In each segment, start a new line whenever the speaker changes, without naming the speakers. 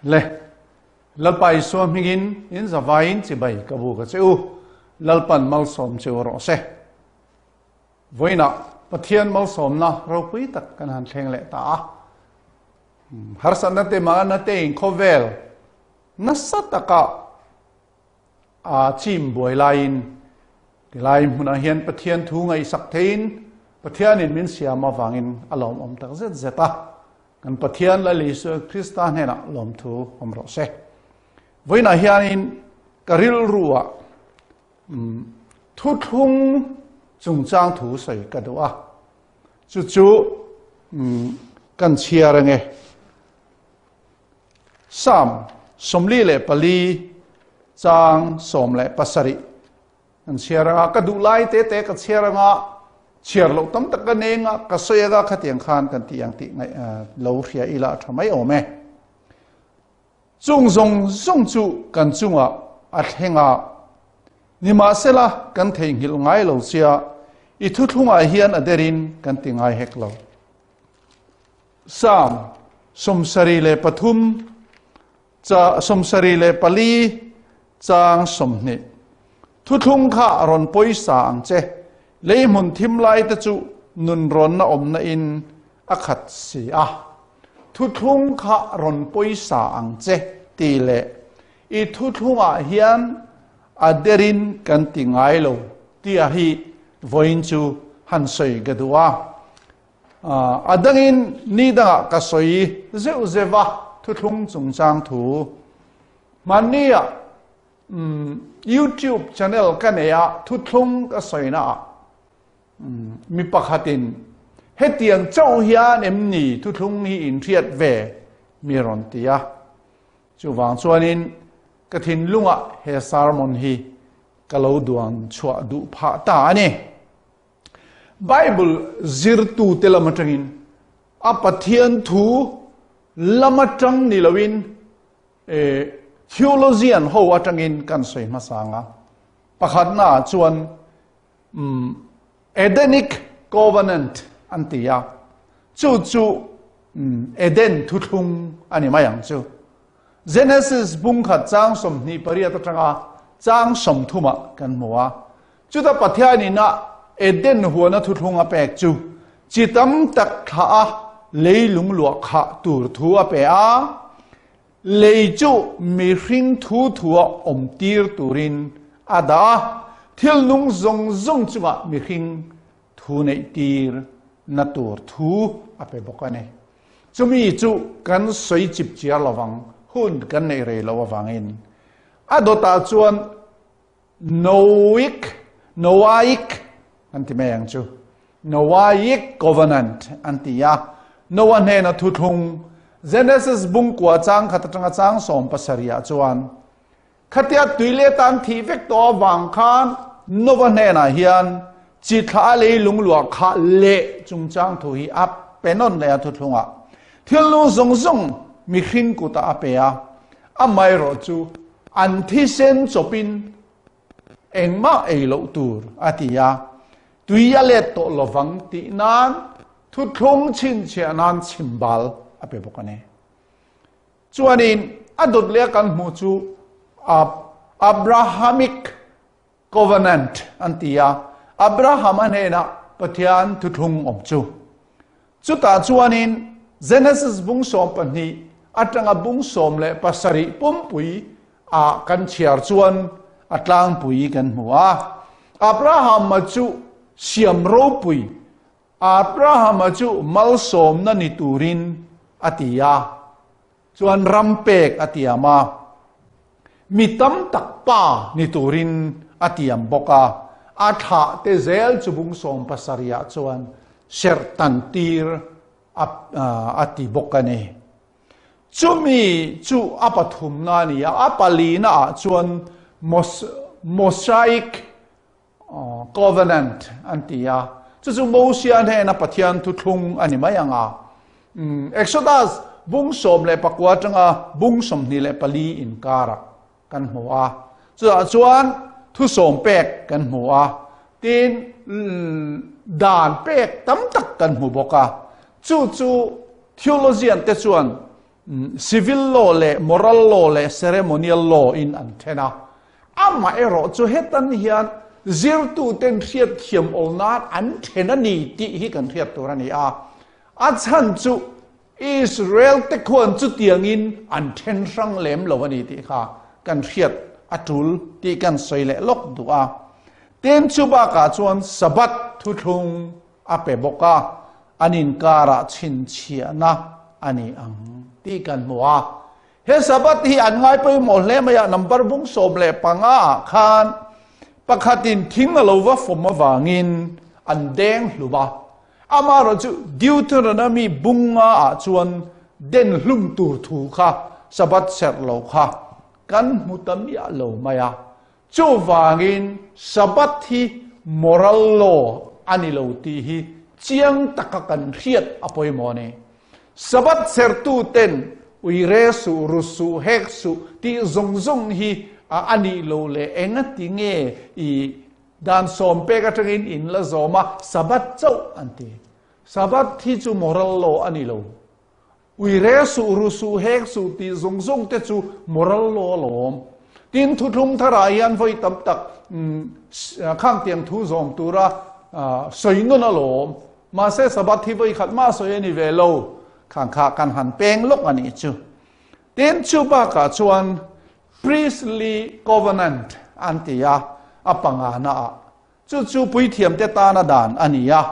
Le Lalpa Isua hmingin in zavaiin chibai ka bu ka che u. Lalpan malsawm che u rawh se. Vawiinah Pathian malsawmna ropui tak kan han thleng leh ta a. Harsatna te mahna te in khawvel nasa taka a chim buai laiin tilai hmunah hian Pathian thu ngaihsak theiin Pathianin min siam avangin a lawmawm tak zet zet a. Kan Pathian Lal Isua Krista hnenah lawmthu awm rawh se. Vawiinah hianin ka rilruah thuthlung chungchang thu sawi ka duh a. Chu chu kan chhiar ange. Psalm 44 chang 17 kan chhiar anga ka duh lai te te ka chhiar anga chhiar loh tam tak ka nei anga ka sawi anga khatiang khan kan tih ang tih lo hria ila a tha mai awm e. Chung zawng zawng chu kan chungah a thleng a, nimahsela kan theihnghilh ngai lo chia i thuthlungah hian a derin kan ti ngai hek lo. Psalm 73 cha 74 chang 20 Thuthlung kha rawn pawisa ang che, lei hmun thim lai te chu nun rawnna awmna in a khat si a. Thuthlung kha rawn pawisa ang che ti leh i thuthlungah hian a derin kan ti ngai lo tia hi vawiin chu han sawi ka duh a. A dangin ni dangah ka sawi zeuh zeuh a, thuthlung chungchang thu. Hmannia YouTube channel ka nei a, thuthlung ka sawina ah mi pakhatin hetiang chauh hian em ni thuthlung hi inhriat ve mi rawn ti a. Chuvang chuanin ka thinlungah he sermon hi ka lo duan chhuah duh phah ta a ni. Bible zirtute lam atangin a Pathian thu lam atang ni loin theologian ho atangin kan sawi hmasa anga pakhatna ah chuan Edenic Covenant an ti a chu chu Eden thuthlung a ni mai ang chu Genesis bung khat chang 28 atanga chang 30 ah kan hmu a Chuta Pathianin a Eden huana thuthlung a pek chu chi tam tak thlah a leilung luah khah tur thu a pe a, lei chu mihring thu thua awm tir turin a dah a, thil nung zawng zawng chungah mihring thu neih tir na tur thu a pe bawk a ni. Chumi chu kan sawi chip chiar lovang, hun kan neih rei loh avangin. A dawtah chuan Noahic, Noahic an ti mai ang chu. Noahic Covenant an ti a. Noah hnena thuthlung Genesis bungkua chang khat atanga chang 17 ah chuan khatia tui leh tan thih vek tawh avang khan Noah hnenah hian chi thla lei lungluah kha leh chungchang thu hi a pe nawn leh a thuthlungah. Thil nung zawng zawng mihring kutah a pe a, amaherawh chu An thisen chawpin engmah ei loh tur a ti a, tui a let tawh lovang tih nan thuthlung chhinchhiah nan chhimbal a pe bawk a ni. Chuanin a dawt leh a kan hmuh chu Abrahamic Covenant an ti a, Abraham-a hnenah Pathian thuthlung awm chu. Chutah chuanin Genesis bung 12 atanga bung 17 pumpui ah kan chhiar chuan a tlangpui kan hmu a. Abraham-a chu siam ropui, Abraham-a chu malsawmna ni turin a ti a. Chuan ram pek a tiam a, mi tam tak pa ni turin a tiam bawk a, a thlah te zel chu bung 17 ah chuan serh tan tir a a ti bawk a ni. Chumi chu a pathumna a ni a, a palina ah chuan Mosaic Covenant an ti a, chu chu Mosia hnena Pathian thuthlung a ni mai ang a. Exodus bung 19 atanga bung 24 inkarah kan hmu a, chutah chuan thu sawm pek kan hmu a, tin dan pek tam tak kan hmu bawk a, chu chu theologian te chuan. Civil law leh moral law leh ceremonial law in an then a. Amaherawh chu hetan hian zirtuten hriatthiam awl nan an then a ni tih hi kan hriat tur a ni a. A chhan chu Israel te khuan chutiangin an then hrang lem lo a ni tih kha kan hriat a tul tih kan sawi leh lawk duh a. Tin, chu bakah chuan Sabbath thuthlung a pe bawk a, an inkarah chhinchhiahna a ni ang tih kan hmu a. He Sabbath hi an ngai pawimawh hle mai a, number bung 15 ah khan pakhatin thing a lo va fawm avangin an deng hlum a. Amaherawh chu Deuteronomy bunga ah chuan den hlum tur thu kha Sabbath serh lo kha kan hmu ta miah lo mai a. Chuvangin Sabbath hi moral law a ni lo tih hi chiang taka kan hriat a pawimawh a ni. Sabbath sertuten ui re suh, ru suh, hek suh tih zawng zawng hi a nih loh leh engati nge i dan sawm pek atangin in la zawm a, Sabbath chauh an ti. Sabbath hi chu moral law a ni lo. Ui re suh, ru suh, hek suh tih zawng zawng te chu moral law a lawm. Tin, thuthlung tharah hian vawi tam tak khangtiang thu zawm tura sawi nawn a lawm. Mahse Sabbath hi vawi khat mah sawi a ni ve lo. Khang kha kan han peng lawk a nih chu. Tin, chu bakah chuan Priestly Covenant an ti a, a pangana ah. Chu chu puithiamte tana dan a ni a,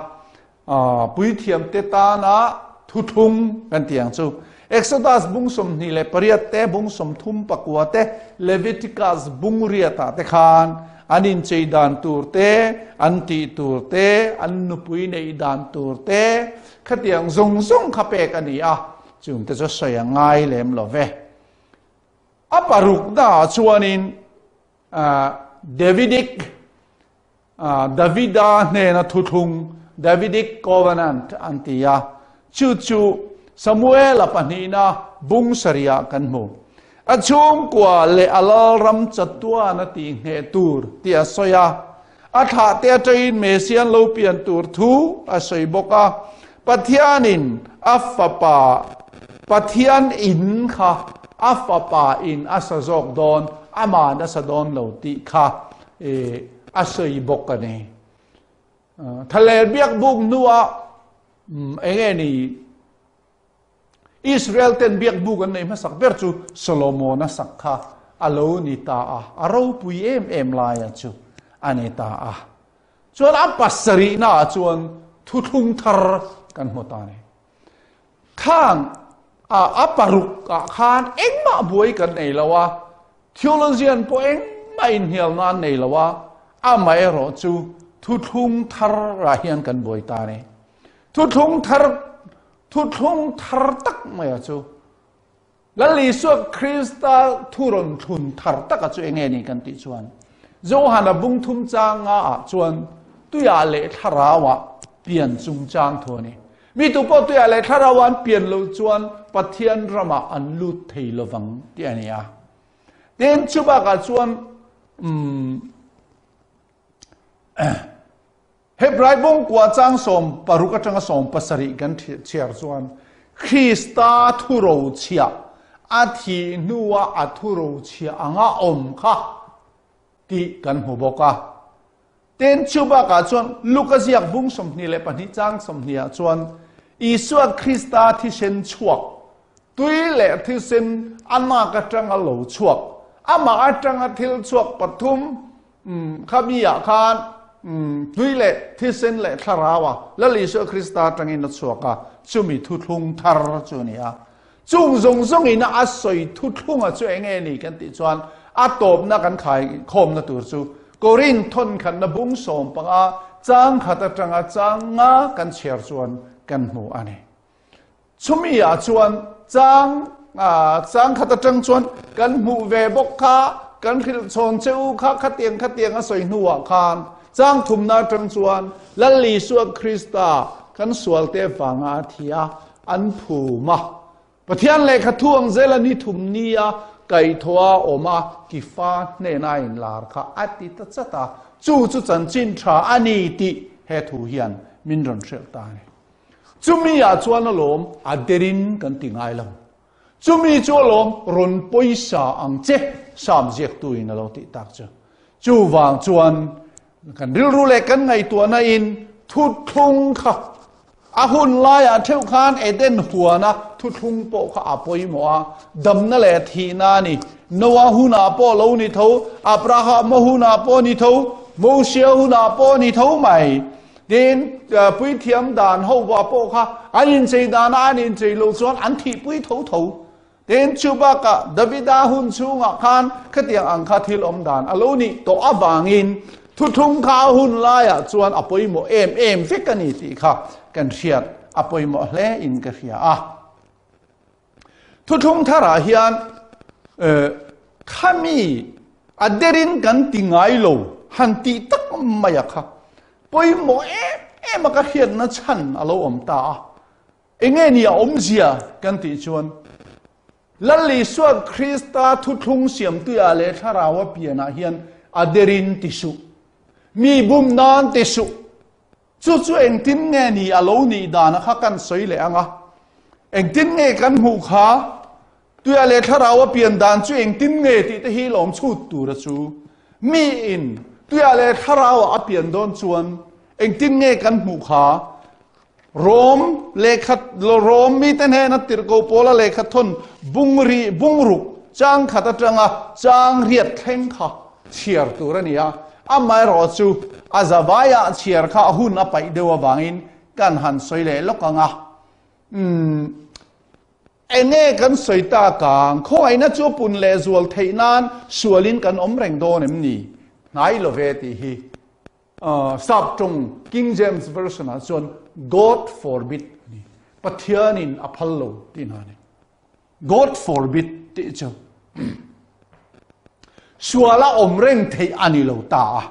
puithiamte tana thuthlung kan tih ang chu. Exodus bung 28 te, bung 39 te, Leviticus bung riatah te khan an inchei dan tur te, an tih tur te, an nupui neih dan tur te, khatiang zawng zawng kha pek a ni a, chungte chu sawi a ngai lem lo ve. A paruknaah chuanin Davidic, Davida hnena thuthlung, Davidic Covenant an ti a, chu chu Samuela pahnihna bung sarihah kan hmu. A chhungkua leh a lalram chatuan a tihngheh tur tih a sawi a, a thlahte atangin Messian lo pian tur thu a sawi bawk a, Pathianin a fapa Pathian in kha a fapa in a sa zawk dawn, aman a sa dawn lo tih kha a sawi bawk a ni. Thaler biak buk hnuah enge ni Israel ten biak buk an nei hmasak ber chu Solomon a sak kha a lo ni ta a, a ropui em em laia chu a ni ta a. Chuan a pasarihna ah chuan thuthlung thar kan hmu ta a ni. Khang a a paruk ah khan engmah buai kan nei lo a, theologian pawh engmah inhnialna an nei lo a, amaherawh chu thuthlung thar ah hian kan buai ta a ni. Thuthlung thar thuthlung thar tak mai a chu Lal Isua Krista thu rawn thlun thar taka chu enge ni kan tih chuan Johana bung thum changa ah chuan tuiah leh thlarauah pian chungchang thu a ni. Mi tu pawh tuiah leh thlarauah an pian loh chuan Pathian ramah an lut thei lovang tih a ni a. Tin, chu bakah chuan um, Hebrai bawngkua chang 16 atanga 17 kan chhiar chuan Krista thurochhiah a thih hnua a thurochhiah anga awm kha tih kan hmu bawk a. Tin, chu bakah chuan Luka ziak bung 22 chang 20 ah chuan Isua Krista thisen chhuak, tui leh thisen a nak atanga lo chhuak, amah atanga thil chhuak pathum Khami ah khan tui leh thisen leh thlarau a Lal Isua Krista atangin a chhuak a, chumi thuthlung thar chu a ni a. Chung zawng zawngin a sawi thuthlunga chu eng nge ni kan tih chuan a tawpna kan khai khawmna tur chu Korinth thawnkhatna bung 15 chang khat atanga chang nga kan chhiar chuan kan hmu a ni. Chumi ah chuan chang chang khat atang chuan kan hmuh ve bawk kha, kan hrilh chhawn che u kha, khatiang khatiang a sawi hnuah khan chang thumna atang chuan Lal Isua Krista kan sualte vanga a thi a, an phum a. Pathian lehkha thu ang zela ni thum nia kaihthawha awm a kifa hnena inlar kha a ti ta chat a, chu chu chanchin tha a ni tih he thu hian min rawn hrilh ta a ni. Chumi ah chuan alawm a derin kan ti ngai lo. Chumi chu alawm rawn pawisa ang che Sam ziaktuin a lo tih tak chu. Chuvang chuan kan rilru leh kan ngaihtuahna in thuthlung kha a hun laiah theuh khan Eden huana thuthlung pawh kha a pawimawh a, damna leh thihna a ni. Noah hunah pawh lo ni tho, Abrahama hunah pawh ni tho, Mosia hunah pawh ni tho mai. Tin, puithiam dan ho vah pawh kha an inchei dana an inchei loh chuan an thihpui tho tho. Tin, chu bakah Davida hun chhungah khan khatiang ang kha thil awm dan a lo nih tawh avangin thuthlung kha a hun laiah chuan a pawimawh em em vek a ni tih kha kan hriat a pawimawh hle in ka hria a. Thuthlung tharah hian khami a derin kan ti ngai lo han tih tak mai a kha pawimawh em em a ka hriatna chhan a lo awm ta a. Enge ni a awmzia kan tih chuan Lal Isua Krista thuthlung siamtuiah leh thlarau a pianah hian a derin ti suh, mi bum nan ti suh. Chu chu engtin nge ni a lo nih dan a kha kan sawi leh ang a. Engtin nge kan hmuh kha? Tuia leh thlarau a pian dan chu engtin nge tih te hi lawm chhut tur a chu. Mi in tuia leh thlarau a pian dawn chuan engtin nge kan hmuh kha? Rom lehkha Rom mite hnena tirhkoh pawla lehkha thawn bungri bungruk chang khat atanga chang riat thleng kha chhiar tur a ni a, amaherawhchu a zavaiah chhiar kha a hun a paih deuh avangin kan han sawi leh lawk ang a. Umm, enge kan sawi tak ang? Khawngaihna chu pun leh zual theih nan sualin kan awm reng dawn em ni? Hnai lo ve tih hi sap tawng King James Version ah chuan God forbid a ni. Pathianin a phal lo tih hna a ni. God forbid tih chu sual a awm reng theih a ni lo ta a.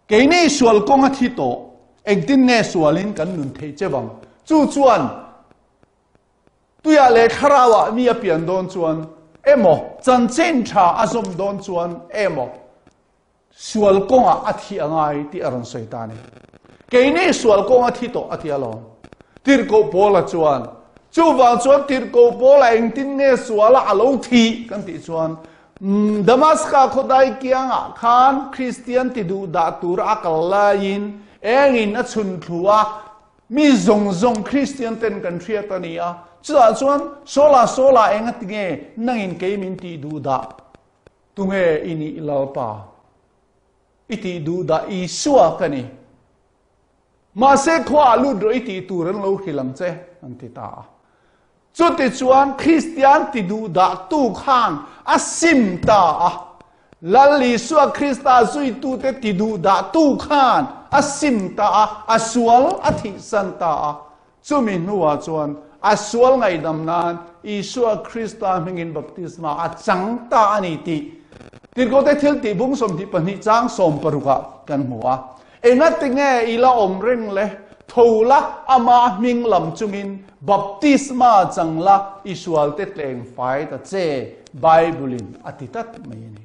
Keini sual kawng a thi tawh, engtin nge sualin kan nun theih che vang? Chu chuan tuiah leh thlarauah mi a pian dawn chuan emaw, chanchin tha a zawm dawn chuan emaw, Sual kawngah a thi a ngai tih a rawn sawi ta a ni. Keini sual kawng a thi tawh a ti alawm. Tirhkoh Paula chuan, Chuvang chuan Tirhkoh Paula engtin nge suala a lo thih kan tih chuan, Damaska khawdai kiangah khan Kristian ti duh dah tura a kal laiin engin a chhun thlu a, mi zawng zawng Kristian ten kan hriat a ni a. Chutah chuan, Sawla, Sawla engatinge nangin kei min tih duh dah? Tunge i nih Lalpa? I tih duh dah Isua ka ni. Mahse khuaah lut rawh i tih tur an lo hrilh ang che, an ti ta a. Chutichuan Kristian ti duh dah tu khan a sim ta a. Lal Isua Krista zuitute ti duh dah tu khan a sim ta a, a sual a thihsan ta a. Chumi hnuah chuan a sual ngaihdam nan Isua Krista hmingin baptisma a chang ta a ni tih Tirhkohte thil tih bung 22 chang 16 ah kan hmu a. Engatinge i la awm reng le? Tho la, ama hming lam chungin baptisma chang la, i sualte tleng fai ta che, Bible-in a ti tlat mai a ni.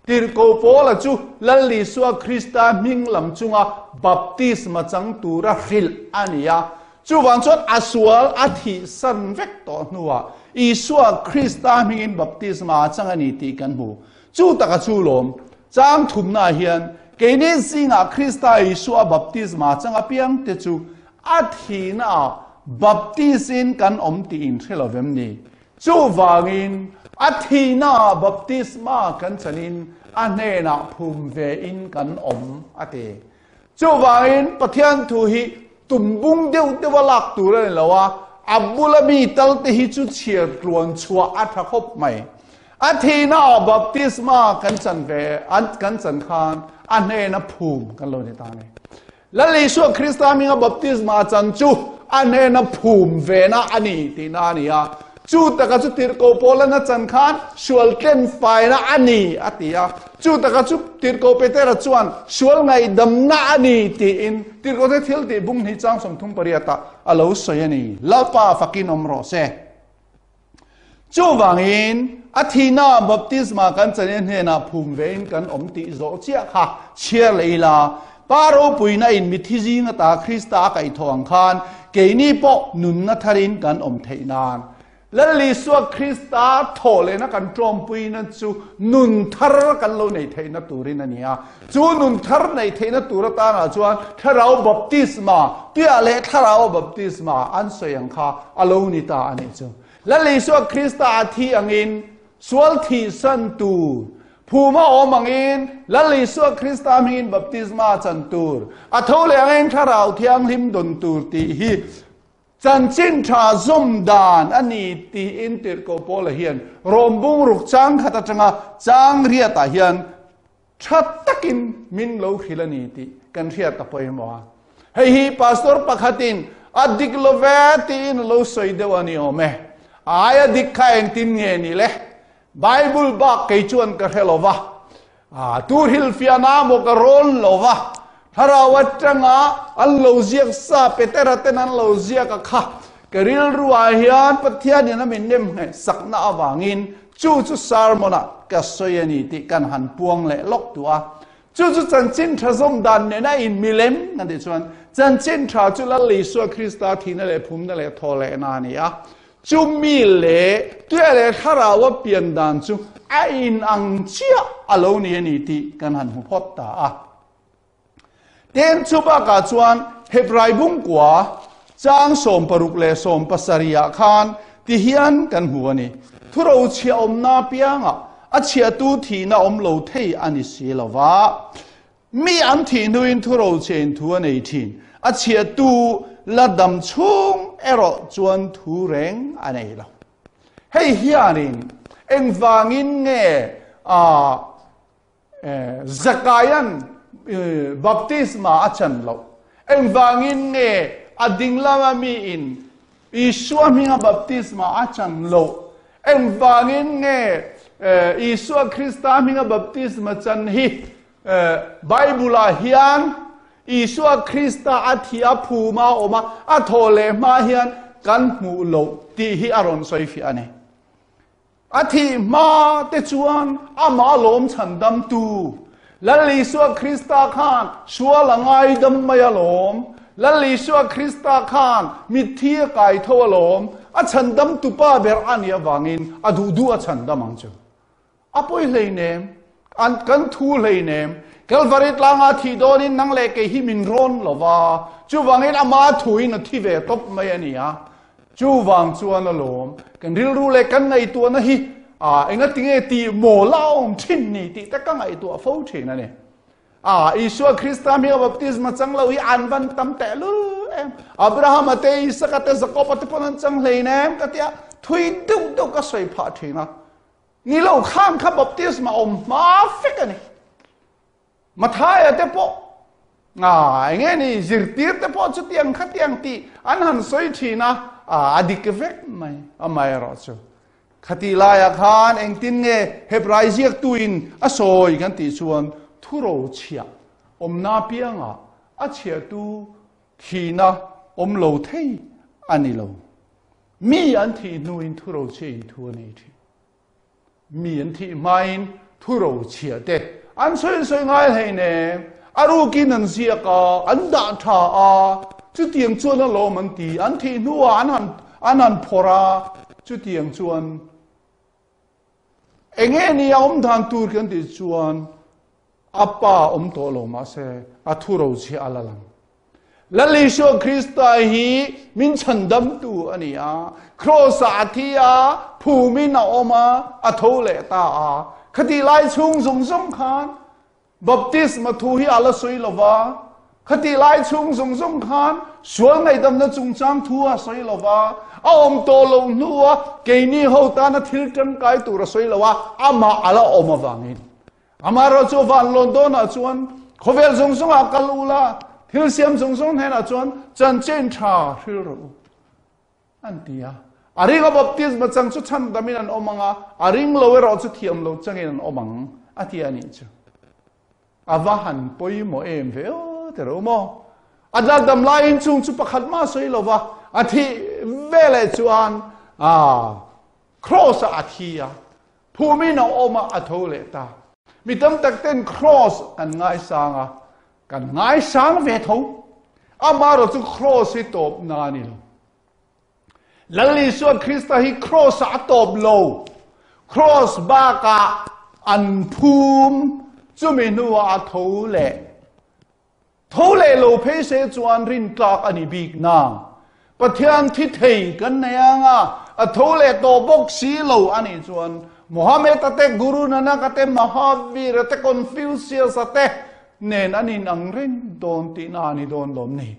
Tirhkoh Paula chu Lal Isua Krista hming lam chunga baptisma chang tura hrilh a ni a. Chuvang chuan a sual a thihsan vek tawh hnuah Isua Krista hmingin baptisma a chang a ni tih kan hmu. Chu taka chu lawm chang thumnaah hian keini zingah Krista Isua baptisma chang apiangte chu a thihnaah baptis-in kan awm tih in hre lovem ni? Chuvangin, a thihnaah baptisma kan chanin a hnenah phum vein kan awm, a ti. Chuvangin, Pathian thu hi tum bung deuh deuha lak tur a ni lo a, a bula mi talte hi chu chhiar tluan chhuah a tha khawp mai. A thihnaah baptisma kan chan ve, kan chan khan a hnena phum kan lo ni ta a ni. Lal Isua Krista hminga baptisma chan chu a hnena phum vena a ni tihna a ni a. Chu taka chu tirhkoh Paula'n a chan khan sual tlen faina a ni a ti a. Chu taka chu tirhkoh Petera chuan sual ngaihdamna a ni tiin tirhkohte thil tih bung hnih chang 38 ah a lo sawi a ni. Lalpa fakin awm rawh se. Chuvangin, a thihna baptisma kan chanin hnenah phum vein kan awm tih zawh chiah kha chhiar leh ila, Pa ropuina in mithi zing ata Krista a kaihthawh ang khan keini pawh nunna tharin kan awm theih nan. Lal Isua Krista thawhlehna kan ṭawmpuina chu nun thar kan lo neih theihna turin a ni a. Chu nun thar neih theihna tur atanah chuan Thlarau baptisma, tuiah leh Thlarau baptisma an sawi ang kha a lo ni ta a nih chu. Lal Isua Krista a thi angin sual thihsan tur, phuma awm angin Lal Isua Krista hmingin baptisma chan tur, a tho leh angin Thlarau Thianghlim dawn tur tih hi Chanchin tha zawm dan a ni tiin Tirhkoh Paula hian Rom bungruk chang khat atanga chang riatah hian tha takin min lo hrilh a ni tih kan hriat a pawimawh a. Hei hi pastor pakhatin a dik lo ve tiin a lo sawi deuh a ni awm e. A aia dik kha engtin nge ni le? Bible bak kei chuan ka hre lo va. A tu hrilhfiahna maw ka rawn lo va, thlarau atanga an lo ziak sa Petera ten an lo ziak a kha ka rilruah hian Pathianin a min nem ngheh sakna avangin chu chu sermon-ah ka sawi a ni tih kan han puang leh lawk duh a. Chu chu chanchin tha zawm dan nena inmilem kan tih chuan chanchin tha chu Lal Isua Krista thihna leh phumna leh thawhlehna a ni a. Chumi leh tuia leh thlaraua pian dan chu a inang chiah a lo ni a ni tih kan han hmu phawt ta a. Tin, chu bakah chuan Hebrai bungkua chang 16 leh 17 ah khan ti hian kan hmu a ni, Thuro chhia awmna apiangah a chhiahtu thihna awm lo thei a ni si lo va. Mi an thih hnuin thuro chhiain thu a nei thin. A chhiahtu la dam chhung erawh chuan thu reng a nei lo. Hei hianin engvangin nge Zakaia'n baptisma a chan loh? Engvangin nge a dinglama miin Isua hminga baptisma a chan loh? Engvangin nge Isua Krista hminga baptisma chan hi Bible-ah hian Isua Krista a thi a phum a awm a, a thawh leh hma hian kan hmuh loh tih hi a rawn sawi fiah a ni. A thih hma te chuan amah lawm chhandamtu Lal Isua Krista khan sual a ngaidam mai alawm. Lal Isua Krista khan mitthi a kai tho alawm. A chhandamtu pa ber a nih avangin a duh duh a chhandam ang chu. A pawi hleinem, an kan thu hleinem. Kalvari tlanga thih dawnin nang leh kei hi min rawn lo va, chuvangin ama thuin a thi ve tawp mai a ni a. Chuvang chuan alawm, kan rilru leh kan ngaihtuahna hi a engatinge tih maw la awm thin ni tih te ka ngaihtuah fo thin a ni. A Isua Krista hminga baptisma chang lo hi an van tam teh lul em. Abrahama te, Isaka te, Jakoba te pawn an chang hlein em ka tia thui deuh deuh ka sawi phah thin a. Ni lo khan kha baptisma awm hma fek a ni. Mathaia te pawh a enge ni zirtir te pawh chutiang khatiang tih an han sawi thin a, a dik vek mai amaherawh chu. Khatih laiah khan engtin nge Hebrai ziaktuin a sawi kan tih chuan thuro chhiah awmna piangah a chhiahtu thihna awm lo thei a ni lo. Mi an thih hnuin thuro chhiahin thu a nei thin. Mi an thih hmain thuro chhia te an sawi sawi ngai hlei nem. A rukin an ziak a, an dah tha a, chutiang chuan a lawm an ti. An thih hnuah an han an han phawrh a, chutiang chuan enge ni a awm dan tur kan tih chuan A pa awm tawh lo mahse a thuro chhia a la lang. Lal Isua Krista hi min chhandamtu a ni a, Kraws-ah a thi a, phumin a awm a, a tho leh ta a. Khatih lai chhung zawng zawng khan baptisma thu hi a la sawi lo va, khatih lai chhung zawng zawng khan sual ngaihdamna chungchang thu a sawi lo va, a awm tawh loh hnua keini ho tana thil tangkai tur a sawi lo a, amah a la awm avangin. Amaherawh chu van lawn dawnah chuan khawvel zawng zawngah kal u la, thil siam zawng zawng hnenah chuan chanchin tha hril rawh u, an ti a. A ringa baptisma chang chu chhandamin an awm ang a, a ring lo erawh chu thiam lo changin an awm ang, a ti a nih chu. A va han pawimawh em ve aw ti ro maw? A dam laiin chung chu pakhat mah sawi lo va, a thih veleh chuan a cross-ah a thi a. Phumin a awm a, a tho leh ta. Mi tam tak ten cross kan ngaisang a, kan ngaisang ve tho. Amaherawh chu cross hi tawp na a ni lo. Lal Isua Krista hi Kross ah a tawp lo. Kross bakah an phum, chumi hnuah a tho leh. Tho leh lo phei se chuan rintlak a ni bik nang. Pathian thi thei kan nei ang a, a tho leh tawh bawk si lo a nih chuan Mohammed a te, Guru Nanak a te, Mahavir a te, Confucius a te nen an inang reng dawn tihna a ni dawn lawm ni.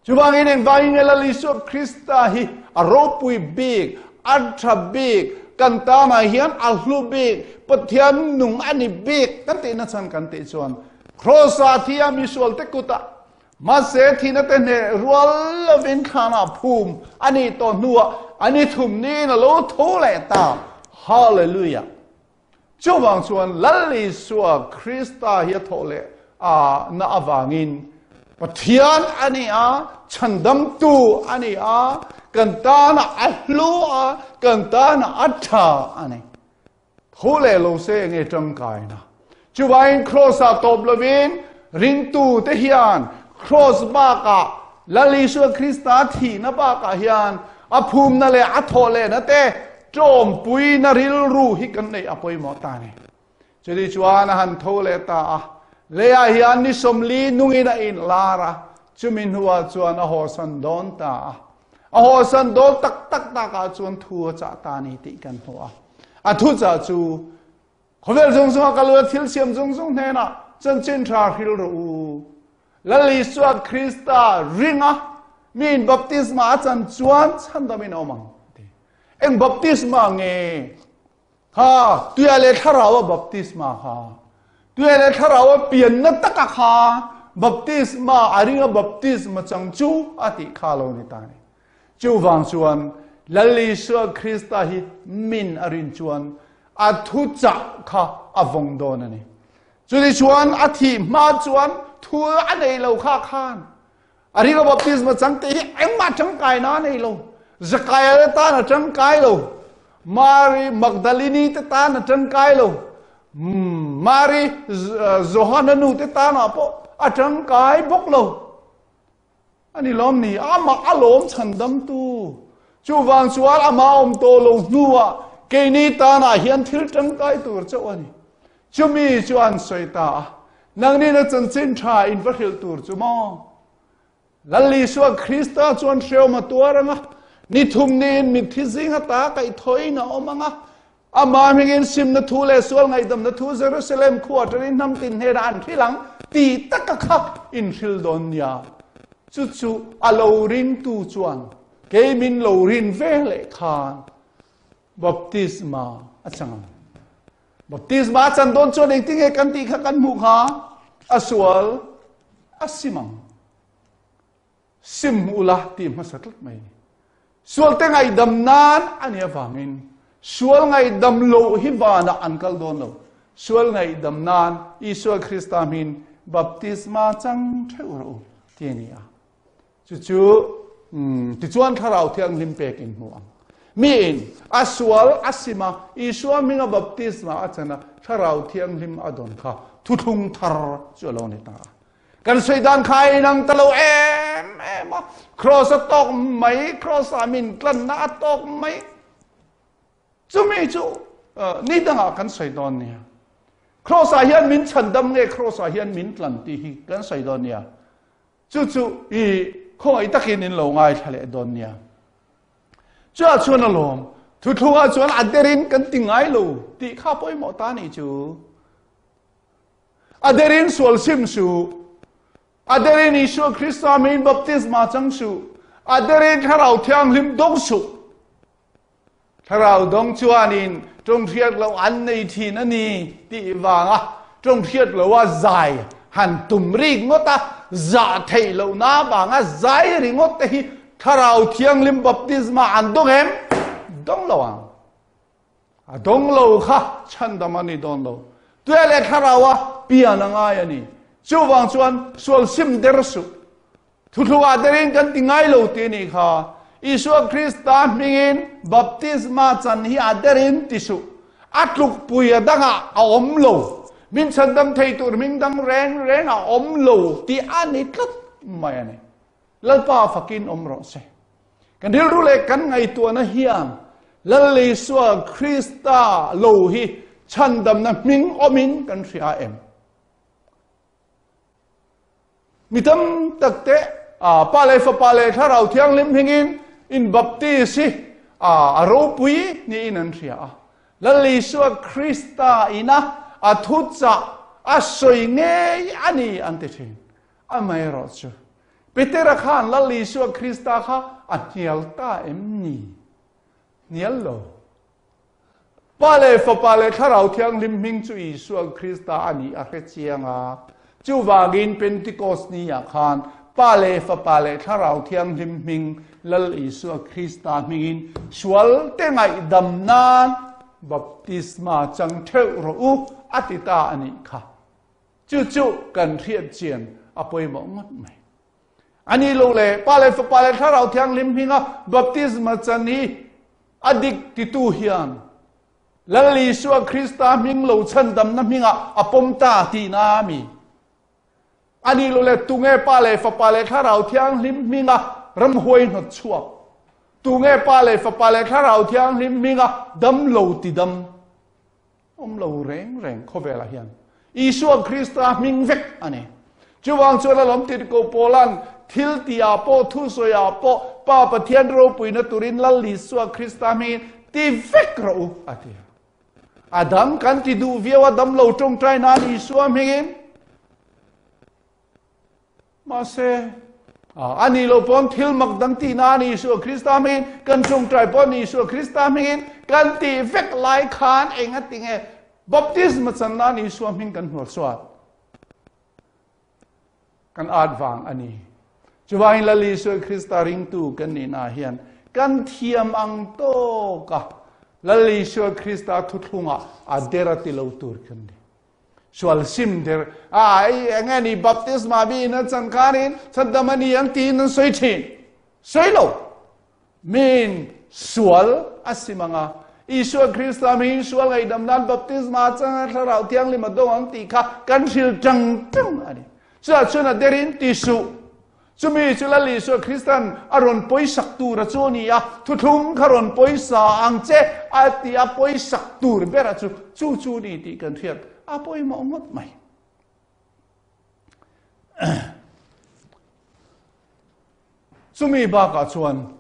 Chuvangin engvangin nge Lal Isua Krista hi a ropui bik, a tha bik, kan tanah hian a hlu bik, Pathian nung a ni bik kan tihna chhan kan tih chuan Kraws-ah thi a misualte kutah mahse thihna te hneh rual lovin thlanah phum a nih tawh hnuah a ni thum niin a lo tho leh ta. Hallelujah! Chuvang chuan Lal Isua Krista hi a thawh leh a na avangin Pathian a ni a, chhandamtu a ni a, kan tana a hlu a, kan tana a tha a ni. Tho leh lo se nge tangkaina. Chuvangin Kraws-ah tawp lovin ringtute hian Kraws bakah Lal Isua Krista thihna bakah hian a phumna leh a thawh lehna te Ṭawmpuina rilru hi kan neih a pawimawh ta a ni. Chutih chuan a han tho leh ta a, leiah hian ni 40 nungin a inlar a, chumi hnuah chuan a hawsan dawn ta a. A hawsan dawn tak tak takah chuan thu a chah ta a ni tih kan hmu a. A thuchah chu, Khawvel zawng zawnga kal ula thil siam zawng zawng hnenah chanchin tha hril rawh u. Lal Isua Krista ringa miin baptisma a chan chuan chhandamin a awm ang. Eng baptisma nge? Ha, tuia leh thlarau a baptisma kha. Tuia leh thlarau a pianna taka kha baptisma a ringa baptisma chang chu a tih kha lo ni ta ni. Chuvang chuan Lal Isua Krista hi min a rin chuan a thuchah kha a vawng dawn a ni. Chutichuan a thih hma chuan thu a nei lo kha khan a ringa baptisma chang te hi engmah tangkaina a nei lo. Zakaia te tan a tangkai lo. Mari Magdalini te tan a tangkai lo. Mari Johana nu te tanah pawh a tangkai bawk lo. A ni lawm ni, amah a lawm chhandamtu. Chuvang chuan amah awm tawh lo hnuah keini tanah hian thil tangkai tur chauh a ni. Chumi chu an sawi ta a, Nangnin a chanchin tha in va hrilh tur chu maw? Lal Isua Krista chuan hreawm a tuar ang a, ni thum niin mitthi zinga ta kaihthawhin a awm ang a, Amah hmingin simna thu leh sual ngaihdamna thu Jerusalem khua atangin hnam tin hnenah an hrilh ang ti taka kha in hrilh dawn nia. Chu chu a lo ringtu chuan kei min lo rin ve leh khan baptisma a chang ang. Baptisma a chan dawn chuan engtinge kan tih kha kan hmuh kha a sual a sim ang. Sim ula tih hmasa tlat mai ni. Sualte ngaihdam nan a nih avangin sual ngaihdam loh hi vanah an kal dawn lo. Sual ngaihdam nan Isua Krista hmin baptisma chang theuh rawh u ti a ni a. Chu chu tichuan Thlarau Thianghlim pek in hmu ang. Miin a sual a sim a, Isua hminga baptisma a chan a, Thlarau Thianghlim a dawn kha thuthlung thar chu a lo ni ta a. Kan sawi dan kha a inang ta lo em em a, Kraws a tawk mai, Kraws ah min tlanna a tawk mai. Chumi chu ni dangah kan sawi dawn nia. Kraws ah hian min chhandam nge Kraws ah hian min tlan tih hi kan sawi dawn nia. Chu chu i khawngaih takin in lo ngaithla leh dawn nia. Chuah chuan alawm, thuthlungah chuan a derin kan ti ngai lo tih kha pawimawh ta nih chu. A derin sual sim suh. A derin Isua Krista min baptisma chang suh. A derin Thlarau Thianghlim dawng suh. Thlarau dawng chuanin tawng hriat loh an nei thin a ni tih vanga tawng hriat loha zai han tum rik ngawt a, zah theih lohna vanga zai ringawt te hi Thlarau Thianghlim baptisma an dawng em? Dawng lo ang. A dawng lo kha chhandam a ni dawn lo. Tuia leh thlaraua pian a ngai a ni. Chuvang chuan sual sim der suh. Thuthlungah derin kan ti ngai lo ti nih kha. Isua Krista hmingin baptisma chan hi a derin ti suh. A tlukpui a dangah a awm lo. Min chhandam thei tur hming dang reng reng a awm lo tih a ni tlat mai a ni. Lalpa fakin awm rawh se. Kan rilru leh kan ngaihtuahna hian Lal Isua Krista lo hi chhandamna hming awmin kan hria em? Mi tam tak te Pa leh Fapa leh Thlarau Thianghlim hmingin in baptis hi a ropui niin an hria a. Lal Isua Krista ina a thuchah a sawi ngei a ni an ti thin. Amaherawhchu, Petera khan Lal Isua Krista kha a hnial ta em ni? Hnial lo. Pa leh Fapa leh Thlarau Thianghlim hming chu Isua Krista a nih a hre chiang a. Chuvangin Pentecost ni-ah khan Pa leh Fapa leh Thlarau Thianghlim hming Lal Isua Krista hmingin sualte ngaihdam nan baptisma chang theuh rawh u a ti ta a nih kha. Chu chu kan hriat chian a pawimawh ngawt mai. A ni lo le, Pa leh Fapa leh Thlarau Thianghlim hminga baptisma chan hi a dik titu hian Lal Isua Krista hming lo chhandamna hmingah a pawm ta tihna a mi. A ni lo le, tunge Pa leh Fapa leh Thlarau Thianghlim hminga ramhuai hnawt chhuak? Tunge Pa leh Fapa leh Thlarau Thianghlim hminga dam lo tidam? Awm lo reng reng khawvelah hian Isua Krista hming vek a ni. Chuvang chuan a lawm tirhkoh Paula'n thil tihah pawh thusawiah pawh Pa Pathian ropuina turin Lal Isua Krista hmingin ti vek rawh u a ti a. A dang kan ti duh viau a dam lo tawngtai nan Isua hmingin. Mahse, a nih loh pawn thil mak dang tihna a ni Isua Krista hmingin, kan tawngtai pawh a ni Isua Krista hmingin kan tih vek lai khan eng a ti nge baptisma chan nan Isua hming kan hnual suat kan at vang a ni. Chuvangin Lal Isua Krista ringtu kan nihna hian kan thiam ang tawka Lal Isua Krista thuthlungah a der a ti lo tur kan ni. Sual sim der a ei enge ni baptisma mi in an chan khanin chhandam a ni ang tiin an sawi thin. Sawi lo. Min sual a sim anga Isua Krista hmingin sual ngaihdam nan baptisma changa thlarau thianghlim a dawng ang tih kha kan hril tang tang a ni. Chutah chuan a derin ti suh. Chumi chu Lal Isua Kristan a rawn pawisak tur a chu a ni a, thuthlung kha rawn pawisa ang che a ti a, pawisak tur ber a chu chu chu a ni tih kan hriat a pawimawh ngawt mai. Chumi bakah chuan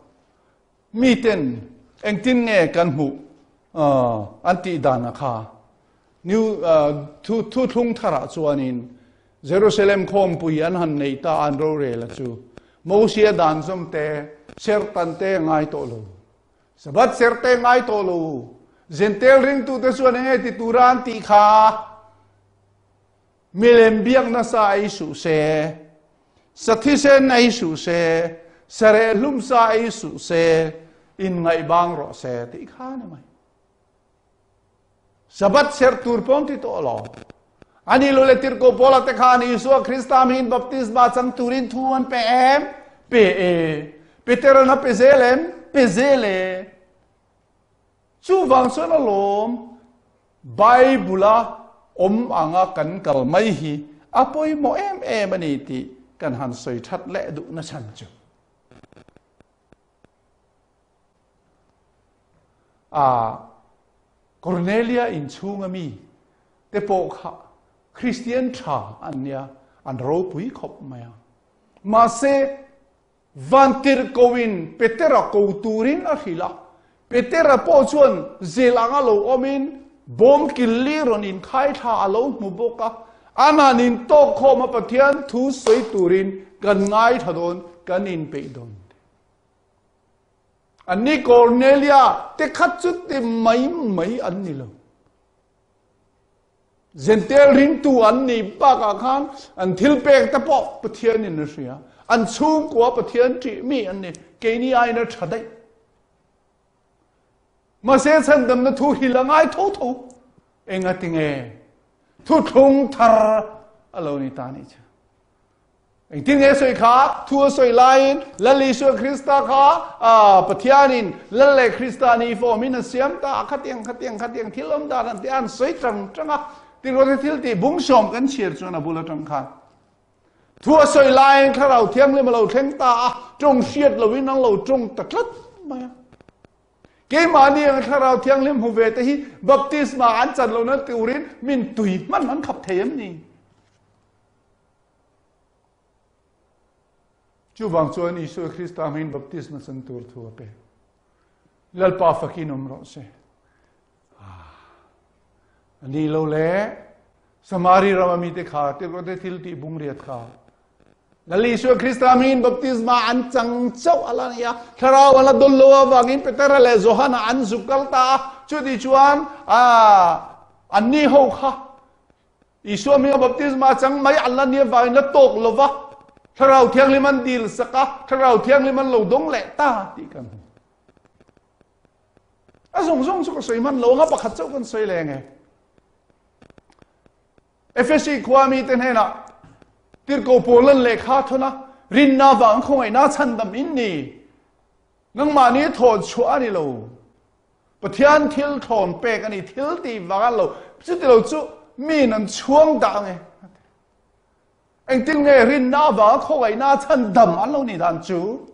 miten engtin nge kan hmuh an tih dan a kha New thu thuthlung tharah chuanin Jerusalem khawmpui an han nei ta an rorel a chu Mosia dan zawm te sertan te ngai tawh lo Sabbath ser te ngai tawh lo Gentile ringtute chuan enge ti tura an tih kha Milem biak nasa ei suh se, sathisen ei suh se, sareh hlum sa ei suh se, inngaihbang rawh se tih kha a ni mai. Sabbath serh tur pawh ti tawh lo. Ani lo le tirhkoh Paula te khan Isua Krista hmingin baptisma chang turin thu an pe em? Pe e. Peteran a pe zel em? Pe zel e. Chuvang chuan alawm Bible-a awm anga kan kal mai hi a pawimawh em em a ni tih kan han sawi that leh duhna chhan chu. A Cornelia inchhunga mi te pawh kha Kristian tha an nia, an ropui khawp mai a. Mahse, Vantirhkoin Petera ko turin a hrilh a, Petera pawh chuan zel anga lo awmin bawm killi rawn inkhai thla a lo hmu bawk a, Aman intawk khawm a Pathian thu sawi turin kan ngaithla dawn, kan inpeih dawn. Anni Cornelia te kha chu ti mai mai an ni lo. Gentile ringtu an nih bakah khan an thil pek te pawh Pathianin a hria. An chhungkua Pathian ṭih mi an ni. Keini aiin a ṭha daih. Mahse chhandamna thu hil a ngai tho tho. Engatinge thuthlung thar a lo ni ta nih chu. Engtin nge sawi kha? Thu a sawi laiin Lal Isua Krista kha Pathianin Lal leh Krista ni fawmin a siam ta a, khatiang khatiang khatiang thil awm dan an ti a, an sawi tang tang a. Tirhkohte thil tih bung sawm kan chhiar chuan a bul atang khan. Thu a sawi laiin Thlarau Thianghlim a lo thleng ta a, tawng hriat loin an lo tawng ta tlat mai a. Keimahni ang Thlarau Thianghlim hmu ve te hi baptisma an chan lohna turin min tui hman an khap thei em ni? Chuvang chuan Isua Krista hmangin baptisma chan tur thu a pe. Lalpa fakin awm rawh se. A ni lo le, Samari rama mite kha tirhkohte thil tih bung riat kha. Lal Isua Krista hmingin baptisma an chang chauh a la ni a, thlarau a la dawn lo avangin Petera leh Johana an zuk kal ta a, chuti chuan anni ho kha Isua hminga baptisma chang mai an la ni avangin la tawk lo va, Thlarau Thianghlim an dil sak a, Thlarau Thianghlim an lo dawng leh ta tih kan hmu. A zawng zawng chu ka sawi hman lo anga pakhat chauh kan sawi leh nge. Efesi khua mi te hnenah tirhkoh pawl an lehkha thawn a, rinna vang khawngaihna chhandam in ni. Nangmahni thawn chhuah a ni lo. Pathian thil thawn pek a ni, thil tih vang a lo. Chuti lo chu miin an chhuang dah ange. Engtin nge rinna vanga khawngaihna chhandam an lo nih dan chu?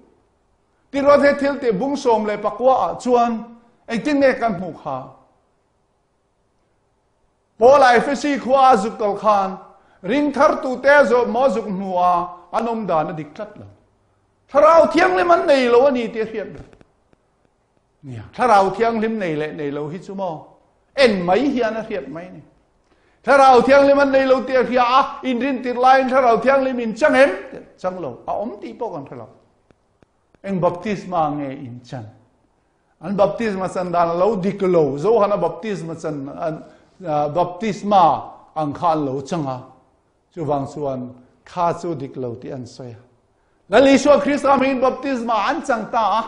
Tiruat he thil tih bung 19 ah chuan engtin nge kan hmuh kha? Paul Efesi khua a zuk kal khan ring thar tute zawh maw zuk hmu a an awm dan a dik tlat lo. Thlarau Thianghlim an nei lo a ni tih a hriat lo. Nia, Thlarau Thianghlim nei leh nei lo hi chu maw en mai hian a hriat mai ni. Thlarau Thianghlim an nei lo tih a hria a, inrin tir laiin Thlarau Thianghlim in chang em? Chang lo, a awm tih pawh kan hre lo. Eng baptisma nge in chan? An baptisma chan dan a lo dik lo, Johana baptisma chan baptisma ang kha an lo chang a, chuvang chuan kha chu dik lo tih an sawi a. Lal Isua Krista hmingin baptisma an chang ta a,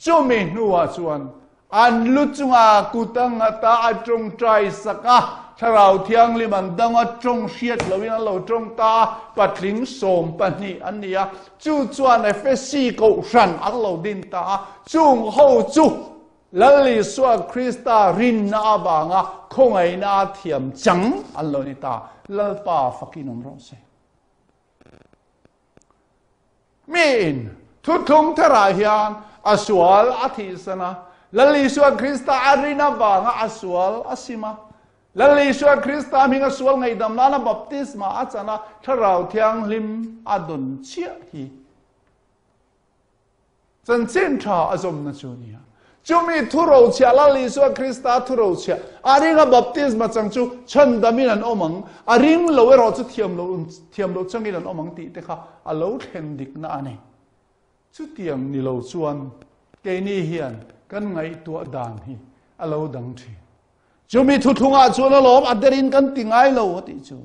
chumi hnuah chuan an lu chunga kut a nghat a, a tawngtai sak a, Thlarau Thianghlim an dang a, tawng hriat loin an lo tawng ta a, patling 12 an ni a, chu chuan Efesi kohhran an lo din ta a, chung ho chu Lal Isua Krista rinna avanga khawngaihna thiam chang an lo ni ta. Lalpa fakin awm rawh se. Miin thuthlung tharah hian a sual a thihsan a, Lal Isua Krista a rin avanga a sual a sim a. Lal Isua Krista hming a sual ngaihdam nana baptisma a chan a, Thlarau Thianghlim a dawn chiah hi. Chanchin tha a zawmna chu a ni a. Chumi thurochhiah Lal Isua Krista thurochhiah a ringa baptisma chang chu chhandamin an awm ang, a ring lo erawh chu thiam lo thiam lo changin an awm ang tih te kha a lo thlen dikna a ni. Chutiang ni lo chuan keini hian kan ngaihtuah dan hi a lo dang thin. Chumi thuthlungah chuan alawm a derin kan ti ngai lo a tih chu.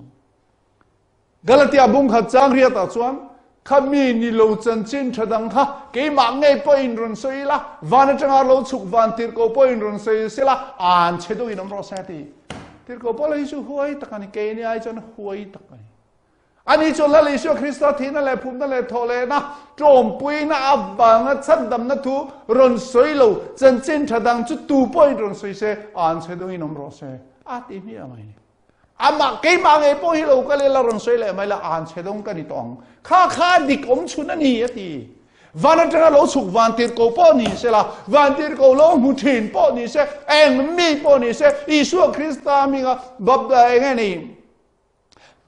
Galatia bung khat chang riatah chuan, Kha mi ni lo chanchin tha dang kha keimah ngei pawhin rawn sawi ila, van atanga lo chhuk van tirhkoh pawhin rawn sawi sela, an chhe deuhin awm rawh se a ti. Tirhkoh pawh hi chu huai tak a ni, keini ai chuan huai tak a ni. Ani chuan Lal Isua Krista thihna leh phumna leh thawhlehna, tlawmpuina avanga chhandamna thu rawn sawi lo chanchin tha dang chu tu pawhin rawn sawi se, an chhe deuhin awm rawh se a ti hmiah mai ni. Amah keimah ngei pawh hi lo kal ila rawn sawi leh mai la, an chhe dawng ka ni tawh ang. Kha kha dik awm chhun a ni a ti. Van atanga lo chhuk van tirhkoh pawh ni se la, van tirhkoh lo hmu thin pawh ni se, eng mi pawh ni se, Isua Krista hminga bapda eng nge ni?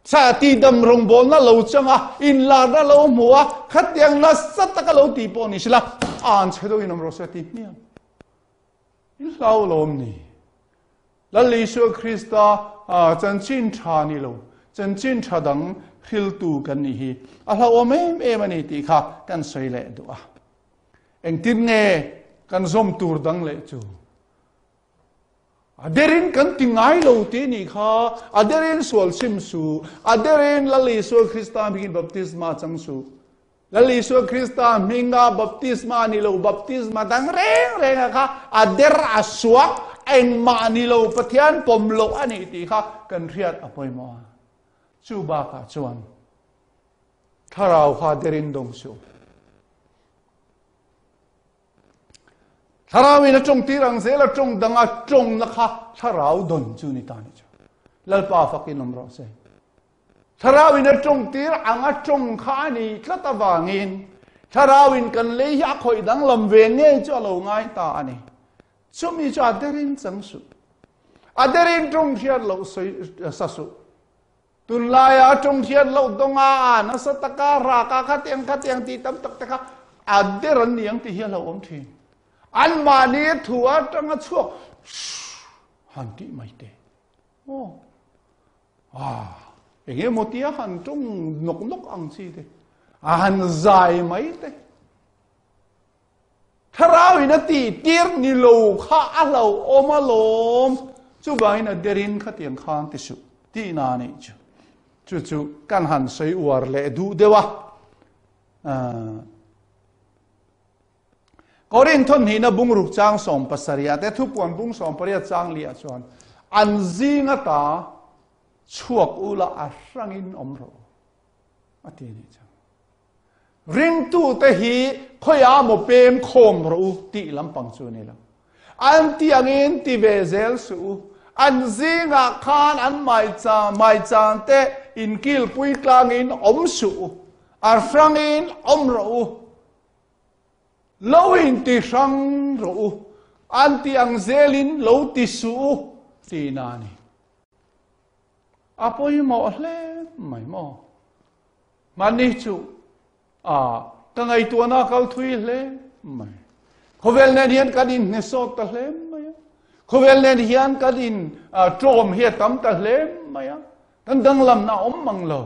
Cha tidam rawngbawlna lo chang a, inlarna lo hmu a, khatiang nasa taka lo ti pawh ni se la, an chhe dawngin awm rawh se a ti hmiang. In hlau lawm ni. Lal Isua Krista chanchin tha ni lo, chanchin tha dang hriltu kan nih hi a hlauhawm em em a ni tih kha kan sawi leh duh a. Engtin nge kan zawm tur dang leh chu? A derin kan ti ngai lo tih nih kha, a derin sual sim suh, a derin Lal Isua Krista hmingin baptisma chang suh. Lal Isua Krista hminga baptisma ni lo, baptisma dang reng renga kha a der a suak, engmah ni lo, Pathian pawm loh a nih tih kha kan hriat a pawimawh a. Chu bakah chuan thlarau kha derin dawng suh. Thlarauin a tawng tir ang zel a tawng dang a tawngna kha thlarau dawn chu ni ta ni chu. Lalpa fakin awm rawh se. Thlarauin a tawngtir anga tawng kha a ni tlat avangin Thlarauin kan lei hi a khawih danglam ve ngei chu a lo ngai ta a ni. Chumi chu a derin chang suh. A derin tawng hriat loh sawi sa suh. Tunlaia tawng hriat loh dawnga a nasa taka raka khatiang khatiang tih tam tak te kha a der an ni ang tih hi a hlauhawm thin. Anmahni thu atanga chhuak han tih mai te. Aw. Ah, enge maw tia han tawng nawk nawk ang chi te. A han zai mai te. Thlarau in a tih tir ni lo kha a hlauhawm alawm. Chuvangin a derin khatiang khan ti suh tihna nih chu. Chu chu kan han sawi uar leh duh deuh a. Korinth hnihna bungruk chang 70 te thupuan bung 18 chang liah chuan an zing ata chhuak ula a hrangin awm rawh a ti nih chu. Ringtute hi khawiah maw pem khawm rawh u tih lampang chu a ni lo. An ti angin ti ve zel suh u. An zingah khan an maichang te inkilpui tlangin awm suh u. A hrangin awm rawh u. Lo inti hrang rawh u. An ti ang zelin lo ti suh u tihna a ni. A pawimawh hle mai maw? Mahni chu a ka ngaihtuahna a kal thui hle mai. Khawvel nen hian kan inhne sawt ta hle mai a. Khawvel nen hian kan in ṭawm hi a tam ta hle mai a. Kan danglamna a awm mang lo.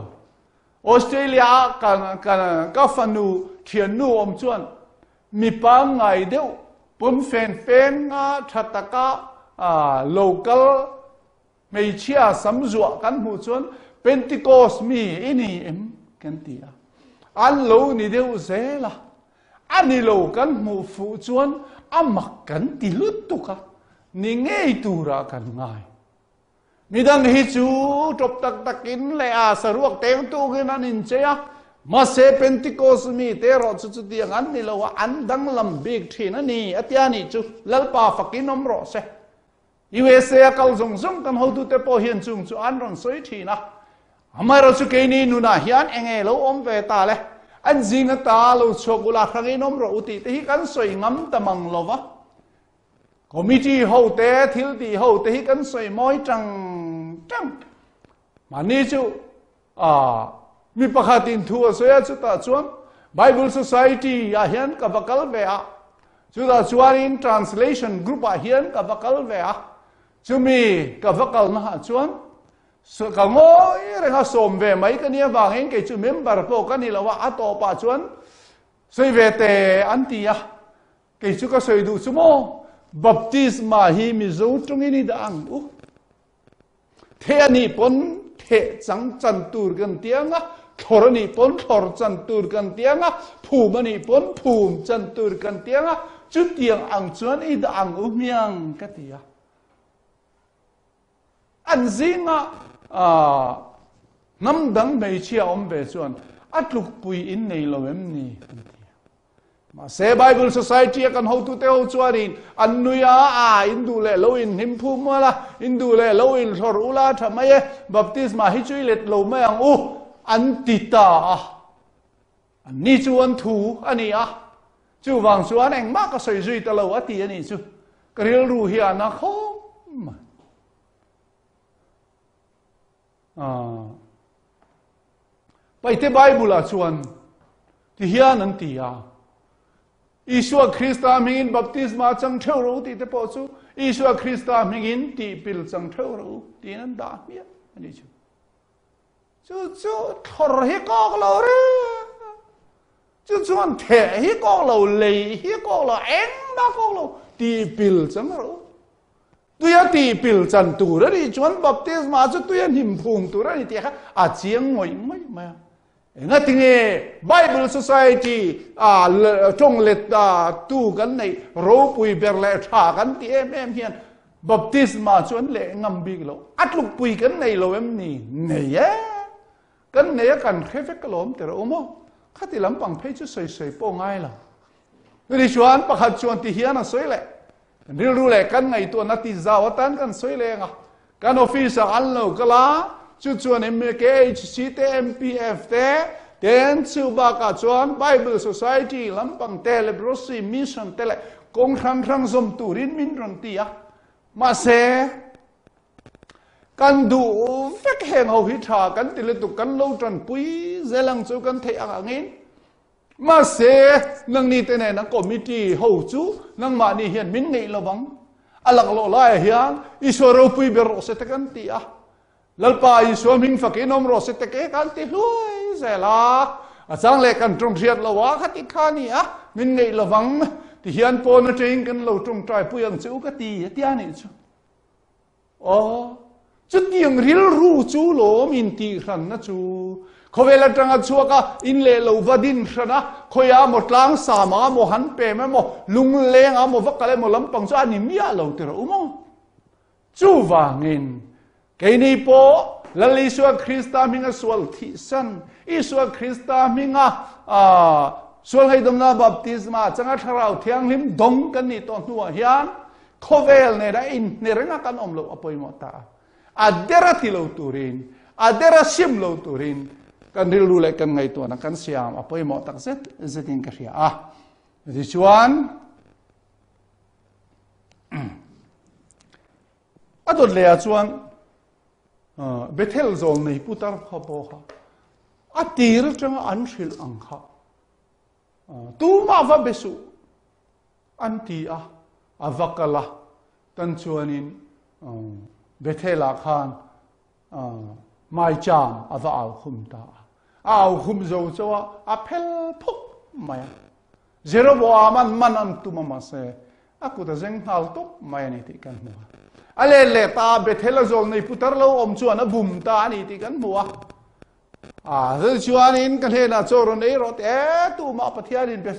Australia ah ka ka ka fanu ṭhiannu awm chuan mi pangngai deuh pawnfen fenga ṭha taka local Hmeichhia sam zuah kan hmuh chuan Pentecost mi i ni em? kan ti a. An lo ni deuh zel a. A ni lo kan hmuh fuh chuan a mak kan ti lutuk a, ni ngei turah kan ngai. Midang hi chu tawp tak takin leh a saruak teng tukin an inchei a, mahse Pentecost mi te erawh chu chutiang an ni lo a, an danglam bik thin a ni a tia nih chu Lalpa fakin awm rawh se. USA a kal zawng zawng kan hotute pawh hian chung chu an rawn sawi thin a. Amaherawh chu keini nunah hian eng nge lo awm ve ta le? An zing ata lo chhuak ula hrangin awm rawh u tih te hi kan sawi ngam ta mang lo va. Committee ho te, thil tih ho te hi kan sawi mawi tang tang. Mahni chu mi pakhatin thu a sawi a, chutah chuan Bible Society ah hian ka va kal ve a, chutah chuanin translation group ah hian ka va kal ve a, chumi ka va kalna ah chuan ka ngawi reng a, sawm ve mai ka nia vangin kei chu member pawh ka ni lo a, a tawpah chuan sawi ve te an ti a, kei chu ka sawi duh chu maw baptisma hi Mizo tawngin i dah ang u. Theh a nih pawn theh chang chan tur kan ti ang a, thlawr a nih pawn thlawr chan tur kan ti ang a, phum a nih pawn phum chan tur kan ti ang a, chutiang ang chuan i dah ang u hmiang ka ti a. An zinga hnam dang hmeichhia awm ve chuan a tlukpui in nei lo em ni an ti a. Mahse Bible Society a kan hotute ho chuanin an nui a, a in duh leh lo in hnim phum mual a, in duh leh lo in thlawr ula tha mai e, baptisma hi chu i let lo mai ang u, an ti ta a. An ni chu an thu a ni a, chuvang chuan engmah ka sawi zui ta lo a ti a nih chu. Ka rilru hi a na khawp mai. Paite Bible-ah chuan ti hian an ti a, Isua Krista hmingin baptisma chang theuh rawh u tih te pawh chu Isua Krista hmingin tihpil chang theuh rawh u tiin an dah hmiah a ni chu. Chu chu thlawr hi kawk lo reng. Chu chuan theh hi kawk lo, lei hi kawk lo, engmah kawk lo, tihpil chang rawh u. Tuia tihpil chan tur a nih chuan baptisma chu tuia hnim phum tur a ni tih kha a chiang ngawih ngawih mai a. Engatinge Bible Society a tawng let tu kan neih ropui ber leh tha kan ti em em hian baptisma chu an leh ngam bik lo. A tlukpui kan nei lo em ni? Nei e. Kan nei a kan hre vek alawm ti rawh u maw? Khati lampang phei chu sawi sawi pawh ngai lo. Chutih chuan pakhat chuan ti hian a sawi leh. Kan rilru leh kan ngaihtuahna ti zau atan kan sawi leng a. Kan office ah an lo kal a, Chu chuan KHC te, MPF te, ten chu bakah chuan Bible Society lampang te, Leprosy Mission te leh kawng hrang hrang zawm turin min rawn ti a. Mahse, kan duh vek heng ho hi tha kan ti lutuk, kan lo tanpui zel ang chu kan theih ang angin. Mahse, nangni te nena committee ho chu nangmahni hian min ngeih lovang. A laklawh laiah hian Isua ropui ber rawh se te kan ti a. Lalpa Isua hming fakin awm rawh se te ke kan ti hluai zel a. A chang leh kan tawng hriat lo a, khati kha ni a, min ngeih lovang ti hian pawn atangin kan lo tawngtai pui ang che u ka ti a tia nih chu. Aw, chutiang rilru chu lawm intihhranna chu. Khawvel atanga chhuak a, in leh lo va din hran a, khawiah maw tlang sam ah maw han pem emaw, lungleng ah maw va kal emaw lampang chu a ni miah lo ti rawh u maw? Chuvangin, keini pawh Lal Isua Krista hminga sual thihsan, Isua Krista hminga sual ngaihdamna baptisma changa Thlarau Thianghlim dawng kan nih tawh hnuah hian, Khawvel nena inhne renga kan awm loh a pawimawh ta a. A dera ti lo turin, a dera sim lo turin kan rilru leh kan ngaihtuahna kan siam a pawimawh tak zet zetin ka hria a. Tichuan, a dawt lehah chuan Bethel zawl nei putar kha pawh kha a tir atanga an hrilh ang kha tumah va be suh. An ti a, a va kal a, tan chuanin Bethel-ah khan maicham a va au khum ta a. A au khum zo chauh a, a phel phuk mai a. Jeroboam an man an tum a mahse a kut a zeng nghal tawp mai a ni tih kan hmu a. A let leh ta a, Bethel-a zawl nei putar lo awm chuan a bum ta a ni tih kan hmu a. A zai chuanin ka hnenah chaw rawn ei rawh te tumah Pathianin be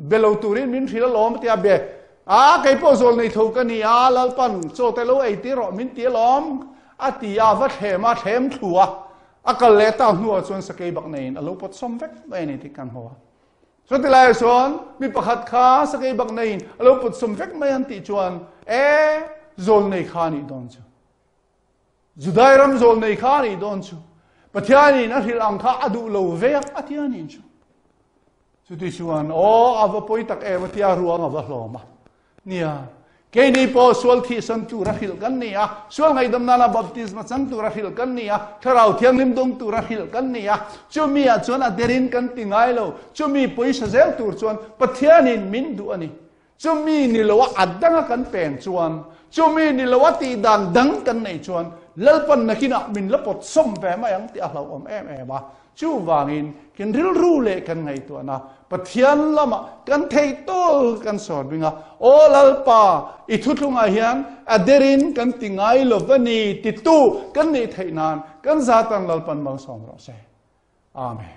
be lo turin min hrilh alawm tia be a kei pawh zawl nei tho ka ni a Lalpan chaw te lo ei tir rawh min ti alawm a ti a va thlem a thlem thlu a a kal leh ta hnuah chuan sakei bak neiin a lo pawt sawm vek mai a ni tih kan hmu a chuti lai chuan mi pakhat kha sakei bak neiin a lo pawt sawm vek mai an tih chuan e zawl nei kha nih dawn chu Judai ram zawl nei kha a nih dawn chu. Pathianin a hrilh ang kha a duh lo ve a, a ti a nih chu. Chuti chuan, aw, a va pawi tak em a tia ruang a va hlawm a. Nia, keini pawh sual thihsan tur a hrilh kan ni a, sual ngaihdam nana baptisma chang tur a hrilh kan ni a, thlarau thianghlim dawng tur a hrilh kan ni a, chumi ah chuan a derin kan ti ngai lo, chumi pawisa zel tur chuan Pathianin min duh a ni. Chumi ni loa a danga kan peng chuan, chumi ni loa tihdan dang kan neih chuan Lalpan nakinah min la pawt sawm ve mai ang tih a hlauhawm em em a. Chuvangin kan rilru leh kan ngaihtuahna Pathian lamah kan theihtawl kan sawr bing a, Aw Lalpa, i thuthlungah hian a derin kan ti ngai lo va ni titu kan nih theih nan kan zatan Lalpan malsawm rawh se. Amen.